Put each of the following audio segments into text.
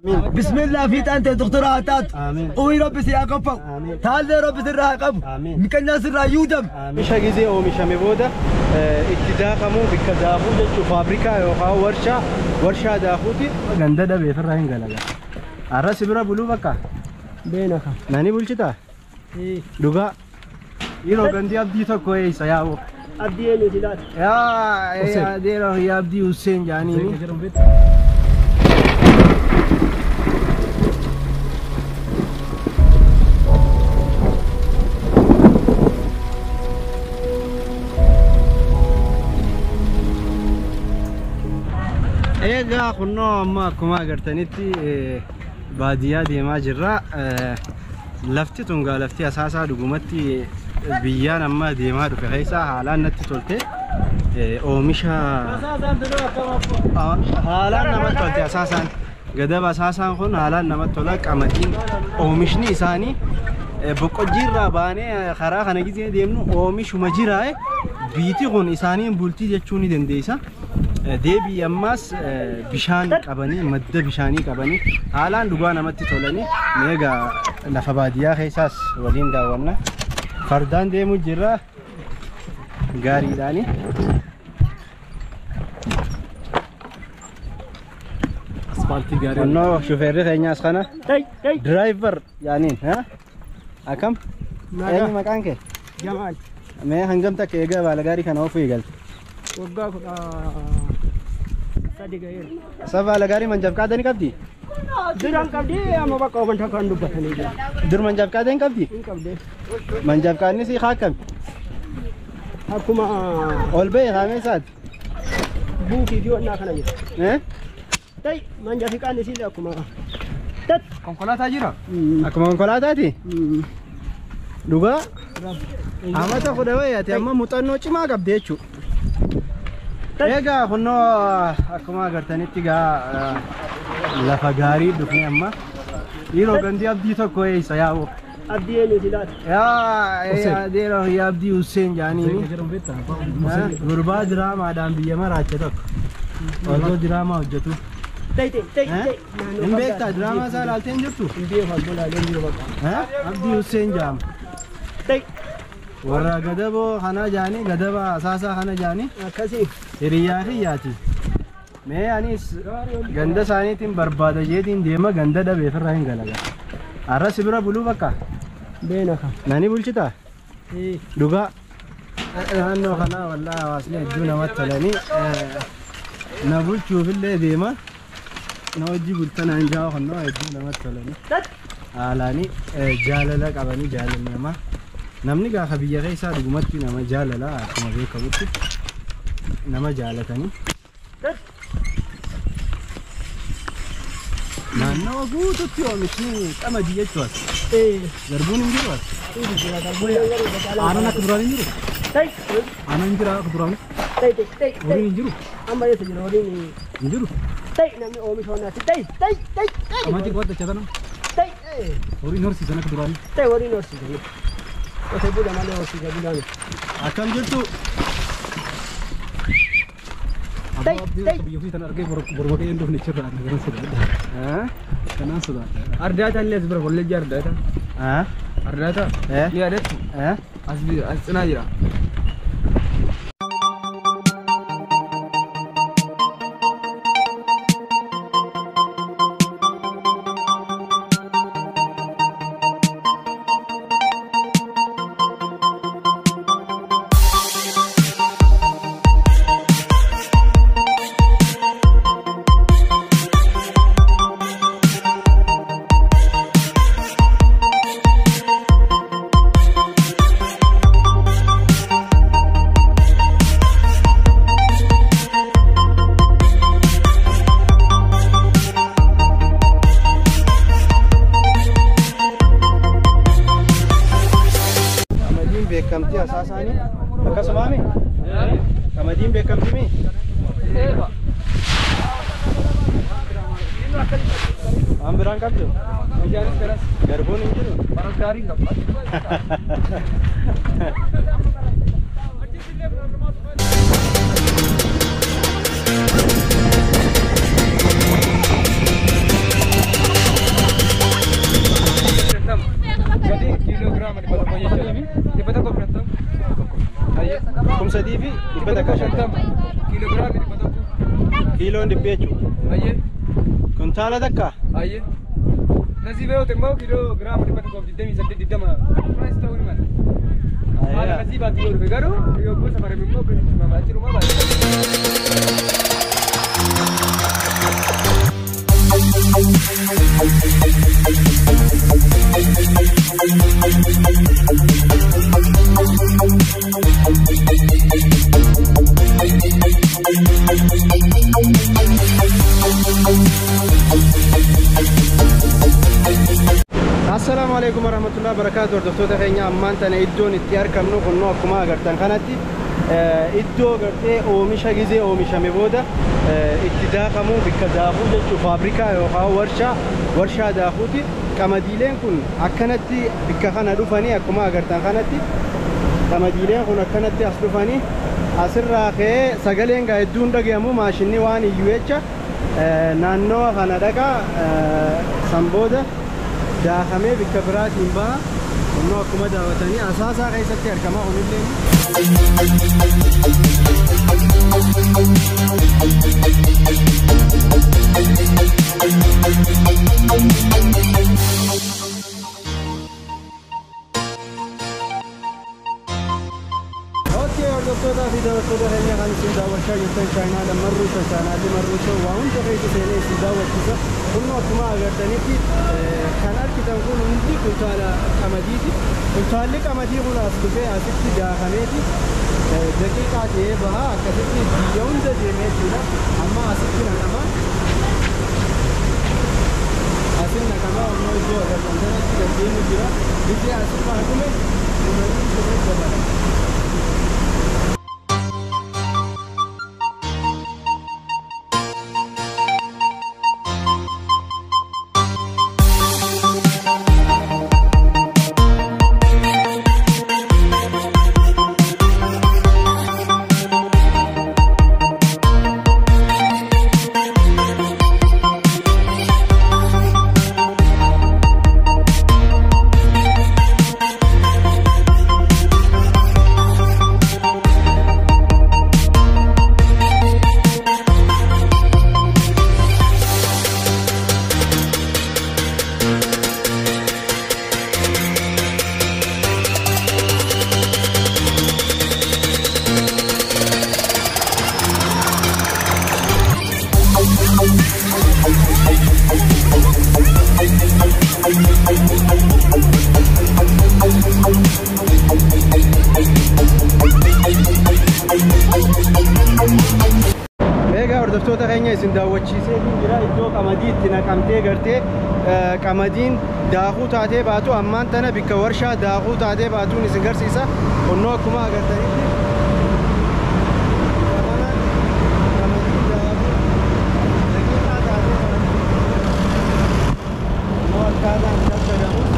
Bismillah fiixaan ta'e doktora haa taatu. Uyi rabbi si haa qaffa'u. Taallee rabbi sirraa haa qabu. Miqanyaan sirraa yuudam. Oomisha gizee oomishame booda itti daakamuu bikka daakuu jechuun faabrikaa yookaan warshaa warshaa daakuuti. Ganda dhabeef irraa hin galaga. Arra si bira buluu bakka. Beena kan. Nani bulchitaa? Dhugaa. Yeroo gandi abdii tokko eessa yaa'u? Abdii eenyuti laata? Yaa adeera yaa abdii Hussein jaaniini. Egaa kunnoo amma akkuma agartanitti baadiyyaa deemaa jirra. Lafti tun gaa lafti asaasaa dhugumatti biyyaan amma deemaa dhufe keessaa haalaan natti tolte. Oomisha haalaan namatti tolte asaasaan. Gadaba asaasaan kun haalaan namatti tola. Qamadiin oomishni isaanii boqqojjiirraa baanee karaa kana gizee deemnu oomishuma jiraa. Biiti kun isaaniin bultii jechuu ni dandeessa. Deebii ammaas bishaan qabanii madda bishaanii qabanii haalaan dhugaa namatti tolanii egaa lafa baadiyyaa keessaas waliin daawwanna. Fardaan deemuu jirra gaariidhaani. Asfaaltii gaarii. Onnoo shufeerri keenyaas kana diraayivar yaaniin akkam eenyu maqaan kee? Jamaal. Mee hangam takka egaa baala gaarii kana oofuu eegalte? Waggaa 13 ga'eera. Sa baala gaarii manjaaf qaada ni qabdi? Duraan qabdi amma bakka oomisha kan dubbatanii jiru. Dur manjaaf qaada hin qabdi? Hin qabdi. Manjaaf qaadni si haa akkami? Akkuma Ol ba'e haamee isaati? Buukii fi wannaa kana jira. Ta'i manjaa fi qaadni siillee akkuma. Konkolaataa jira? Akkuma konkolaataati? Dhugaa? Amata kudha wayi ati amma muuxannoo cimaa qabdi jechuudha. Egaa kunnoo akkuma agartanitti gaa lafa gaarii dhufne amma yeroo gandi abdii tokko eessa yaa'u? Abdii eenyuti laata? Yaa adeera yaa abdii Hussein jaaniini. Gurbaa diraamaadhaan biyya maraache tokko. Otoo diraamaa hojjetu. Ta'i ta'i ta'i. Hin beektaa diraamaa isaa ilaaltee hin jirtu? Hin beeku abboo laalee hin jiru bakka. Abdii Hussein jaama. Ta'i. Warra gadaboo kana jaanii gadaba asaasaa kana jaanii Akkasii. Hiriyaa kiyyaati. Mee anis ganda isaaniitiin barbaada jeetiin deema ganda dhabeef irraa hin galaga. Arra si bira buluu bakka. Beena kan. Nani bulchitaa? Dhugaa. Naannoo kanaa wallaa hawaasni hedduu namatti tolanii na bulchuufillee deema. Na hojii bultanaan ja'a kunnoo hedduu namatti tolanii. Haalaanii jaalala qabanii jaalalli namaa. Namni gaafa biyya keessaa dhugumatti nama jaalala akkuma beekamutti nama jaalatanii. Naannawa guututti oomishni qamadii jechuudha. Garbuun hin jiru as. Aannan akka duraan hin jiru? Ta'i. Aannan hin jira akka duraan? Ta'i ta'i ta'i. Horiin hin jiru? Amma eessa jira horiin? Hin jiru? Ta'i namni oomisha wannaati. Ta'i ta'i ta'i ta'i. Qamadii qo'attachaa tana? Ta'i. Horiin horsiisan akka duraan? Ta'i horiin horsiisan. Qotee bulaa malee horsiisa bulaan. Akkam jirtu? Abbaa abdii akka biyya ofii tana argee borma ka'ee hin dhufne achirraa kanan sodaadha. Kanaan sodaadha. Ardaata illee as bira kolleejjii ardaata. Ardaata. Ni yaadattu? As cinaa jira. Qamadiin beekamtii asaasaanii akkasumaami? Qamadiin beekamtii mi? Waan biraan qabdu? Garbuun hin jiru? Faras gaarii hin qabu. Kiiloon dhibbi jechuudha. Ayyee. Kuntaala takka? Ayyee. Nasiibee yoo ta'e immoo kiiloo giraama 128 20 price ta'uu ni mala. Haala nasiibaatti yoo dhufe garuu yoo gosa marame immoo baachiruma baachira. Assalaamu alaikum warahmatullahi wabarakatuh. Hordoftoota keenya ammaan tana iddoon itti argamnu kunnoo akkuma agartan kanatti iddoo gartee oomisha gizee oomishame booda itti daakamu bikka daakuu jechuun faabrikaa yookaan warshaa daakuuti. Qamadiileen kun akkanatti bikka kana dhufanii akkuma agartan kanatti qamadiileen kun akkanatti as dhufanii asirraa ka'ee sagaleen gaa hedduun dhagahamu maashinni waan iyyuu jecha naannoo kana dhaqa san booda daakamee bikka biraatiin baha. Kunnoo akkuma daawwatanii Asaasaa keessatti argama kunillee. Hordoftoota fi daawwattoota keenya kan isin daawwachaa jirtan chaayinaadha marruusa chaayinaalli marruusa waa hunda keessa seenee isin daawwachiisa. Kunnoo akkuma agartanitti kan argitan kun hundi kuntaala qamadiiti. Kuntaalli qamadii kun as dhufee asitti daakameeti daqiiqaa ta'ee baha akkasitti biyya hunda deemee jechuudha. Amma asitti naqama. Asin naqama onnoo iddoo agartan kanatti gaddeemu jira. Biyyi asirraa dhume dhumanii dhufee dabala. Egaa hordoftoota keenya isin daawwachiisee jira iddoo qamadii itti naqamtee gartee qamadiin daakuu taatee baatu ammaan tana bikka warshaa daakuu taatee baatuun isin garsiisa. Kunnoo akkuma agartanitti qamadiin daakuu daqiiqaa taatee baatu kunnoo akkaataan itti ashagamus.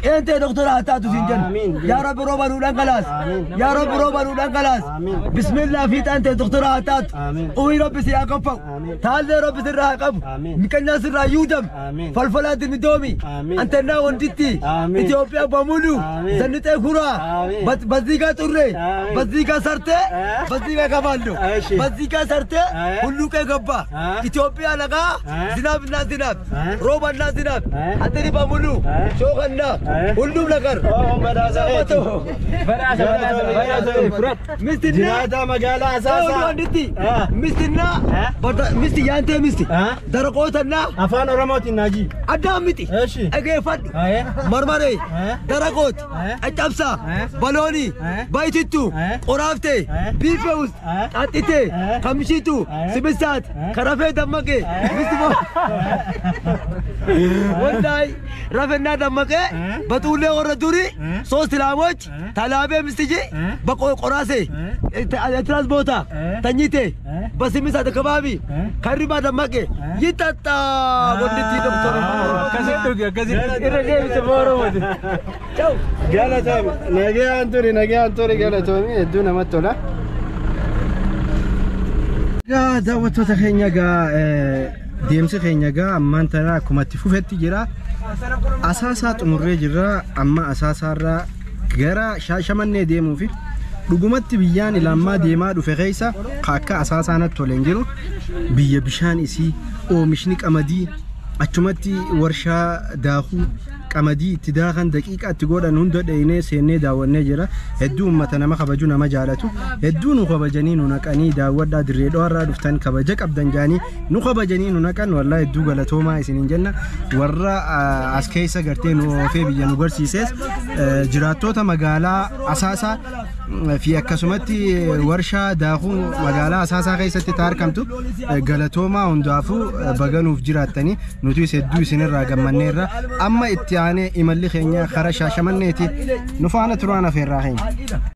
Qeentee doktora haa taatu siin jenna. Yaa Rabbi rooba nuu dhangalaas. Yaa Rabbi rooba nuu dhangalaas. Bismillah fiixaan ta'e doktora haa taatu. Uyi Rabbi si haa kaffa'u. Taallee Rabbi sirraa haa qabu. Miqanyaan sirraa yuudam. Falfalaatti midoomi. Antennaa wanditti. Itoophiyaa bamulu. Zannixee kuraa. Baziigaa xurree. Baziigaa sartee. Baziigaa kabaallo. Baziigaa sartee. Hulluqee gabbaa. Itoophiyaa lagaa. Zinaab innaa zinaab. Rooba innaa zinaab. Anteni bamulu. Shookannaa. ሁሉም ነገር ሚስትና መጋላ አሳሳ ሚስትና ሚስት ያንተ ሚስት ደረቆተና አፋን ኦሮሞቲ ናጂ አዳምጢ እገፈዱ መርመሬ ደረቆት ጨጨብሳ በሎኒ ባይቲቱ ቆራፍቴ ቢፌ ውስጥ ጣጥቴ ከምሽቱ 8 ሰዓት ከረፌ ደመቄ ሚስት ወላይ ረፌና ደመቄ በጡሌ ወረ ዱሪ 3 ላሞች ታላቤ ምስትጂ በቆራሴ ትራስ ቦታ ተኝቴ በስምንት ሰዓት አካባቢ ከሪባ ደመቄ ይጠጣ ወንድቲ ዶክተር ገለቶሚ ነገ አንቱሪ ገለቶሚ እዱ ነመቶላ ጋ daawwattoota keenya gaa deemsi keenya gaa ammaan tana akkuma itti fufetti jira. Asaasaa xumurree jirra. Amma asaasaarraa gara Shaashamannee deemuufi dhugumatti biyyaan ilaammaa deemaa dhufe keessa akka asaasaa natti tolee hin jiru. Biyya bishaan isii oomishni qamadii achumatti warshaa daakuu qamadii itti daakan daqiiqaa itti godhan hunda dheenee seennee daawwannee jira. Hedduu uummata nama kabaju nama jaalatu hedduu nu kabajanii nu naqanii daawwadhaa dirree dhoarraa dhuftan kabaja qabdan jaanii nu kabajanii nu naqan wallaa hedduu galatoomaa isiniin jenna. Warra as keessa gartee nu oofee biyya nu garsiises jiraattoota magaalaa Asaasaa fi akkasumatti warshaa daakuu magaalaa Asaasaa keessatti argamtu galatoomaa hundaafuu baganuuf jiraattanii nutis hedduu isinirraa gammanneerra. Amma itti aanee imalli keenya karaa Shaashamanneeti nu faana turaan afeerraa keenya.